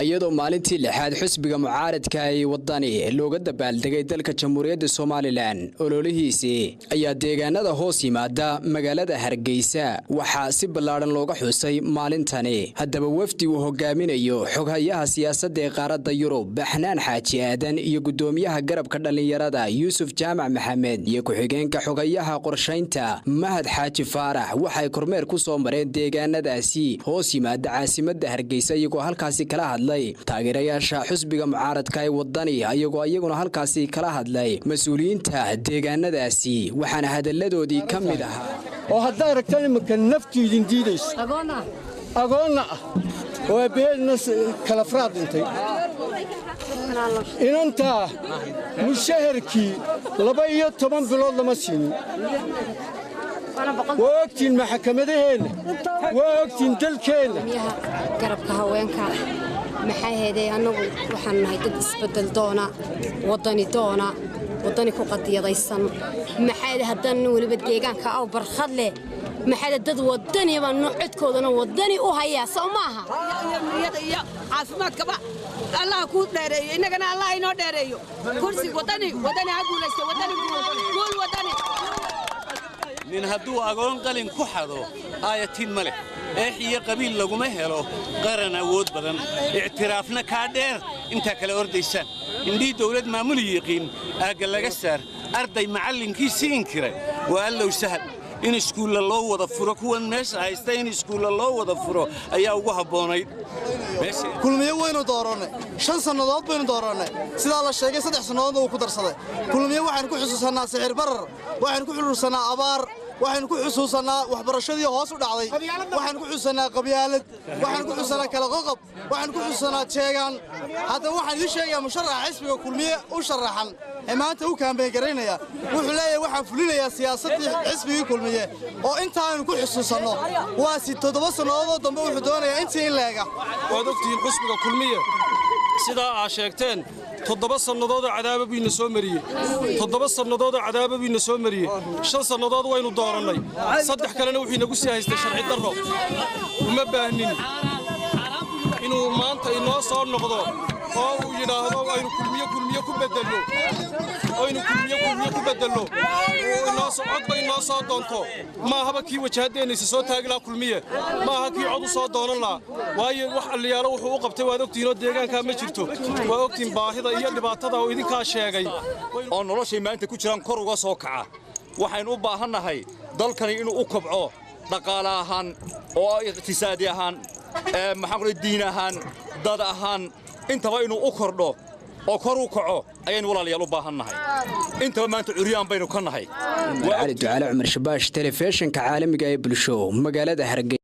Iyadoo maalintii lixaad xisbiga mucaaradka ee Wadani looga dabaaldegay dalka Jamhuuriyadda Somaliland ololihiisii, ayaa deegaanada hoos yimaada magaalada Hargeysa waxaa si ballaadhan looga xusay maalintani. Haddaba, wafdi uu hogaaminayo xoghayaha siyaasadda ee qaaradda Yurub, Baxnaan Xaaji Aadan, iyo guddoomiyaha garabka dhallinyarada, Yuusuf Jaamac Maxamed, iyo ku-xigeenka xoghayaha qorshaynta, Mahad Xaaji Faarax, waxay kormeer ku soo mareen deegaanadaasi hoos yimaada caasimadda Hargeysa, iyagoo halkaasi kala hadlay taageerayaasha xisbiga mucaaradka ee Wadani, iyagoo iyaguna halkaasi kala hadlay mas-uuliyiinta deegaanadaasi. Waxaana hadalladoodii ka mid ahaa: Oo haddaa aragtaan iminka naftu idin diidayso, agoonna ah oo aabbaheedna kalafraad dhintay, inantaa mushaharkii 12 bilood lama siinin. Waa ogtiin maxakamadaheenna, waa ogtiin dalkeenna. Garabka haweenka, maxaa heeday, annagu waxaan nahay dad isbeddel doona, waddani doona, waddani ku qadiyadaysan. Maxaa haddaan weliba deegaanka Aw Barkhad leh, maxaa dad waddani baan codkoodana waddani u hayaa, sow maaha? Niyada iyo caafimaadkaba Allah kuu dheereeyo, innagana Allah inoo dheereeyo. Kursi Waddani, Waddani ha guulaysto! Waddani guul! Waddani! Nin hadduu agoon qalin ku xado, aayatiin ma leh. Eex iyo qabiil laguma helo qaran awood badan, ictiraafna kaa dheer. Intaa kale ordaysaan, indhii dawlad maamuli yiqiin aagga laga saar. Arday macallinkiisii inkiray waa Allow sahal. In iskuulla loo wada furo kuwan meesha haysta, in iskuulla loo wada furo ayaa ugu habboonayd. Kulmiye waynu doorannay, 5 sannadood baynu doorannay. Sidaa la sheegay, 3 sannadoodna wuu ku darsaday. Kulmiye waxaynu ku xusuusannaa sixir barar, waxaynu ku xusuusannaa abaar, waxaynu ku xusuusannaa waxbarashadii hoos u dhacday, waxaynu ku xusuusannaa qabyaalad, waxaynu ku xusuusannaa kala qoqob, waxaynu ku xusuusannaa jeegaan. Haddaba, waxaan idiin sheegayaa, musharaxa xisbiga Kulmiye u sharaxan ee maanta u kaambeyn garaynaya wuxuu leeyahay: waxaan fulinayaa siyaasaddii xisbigii Kulmiye oo intaaynu ku xusuusanno. Waa si 7 sannadoodoo dambe wuxuu doonayaa intii in leega. Waad ogtihiin xusbiga Kulmiye, sidaa aa sheegteen, 7 sannadoodoo cadaaba buu ina soo mariyey, 7 sannadoodoo cadaaba buu ina soo mariyey. 5 sannadood waynu doorannay, 3 kalena wuxuu inagu sii haystay sharci darro. Uma baahnin inuu maanta inoo soo noqdo oo uu yidhaahdo aynu Kulmiye Kulmiye ku beddelno, aynu Kulmiye Kulmiye ku beddelno, codba inoo soo doonto. Maahaba kii wajahaddeenaysa soo taagi lahaa Kulmiye, maaha kii cod u soo doonan lahaa, waayo wax alliyaalo wuxuu u qabtay waad ogtihiinoo deegaankaa ma jirto. Waa ogtihiin baahida iyo dhibaatada oo idinkaa sheegay. Oo noloshay maanta ku jiraan kor uga soo kaca. Waxaynu u baahannahay dalkani inuu u kobco dhaqaale ahaan oo iqtisaadi ahaan, maxaan ku diin ahaan, dad ahaan, intaba inuu u kordho oo kor u kaco ayaynu, walaalayaal, u baahannahay. Intaba maanta curyaan baynu ka nahay. Cali Ducaale Cumar Shabaash, telefishinka caalamiga ee Bulsho, magaalada Hargeysa.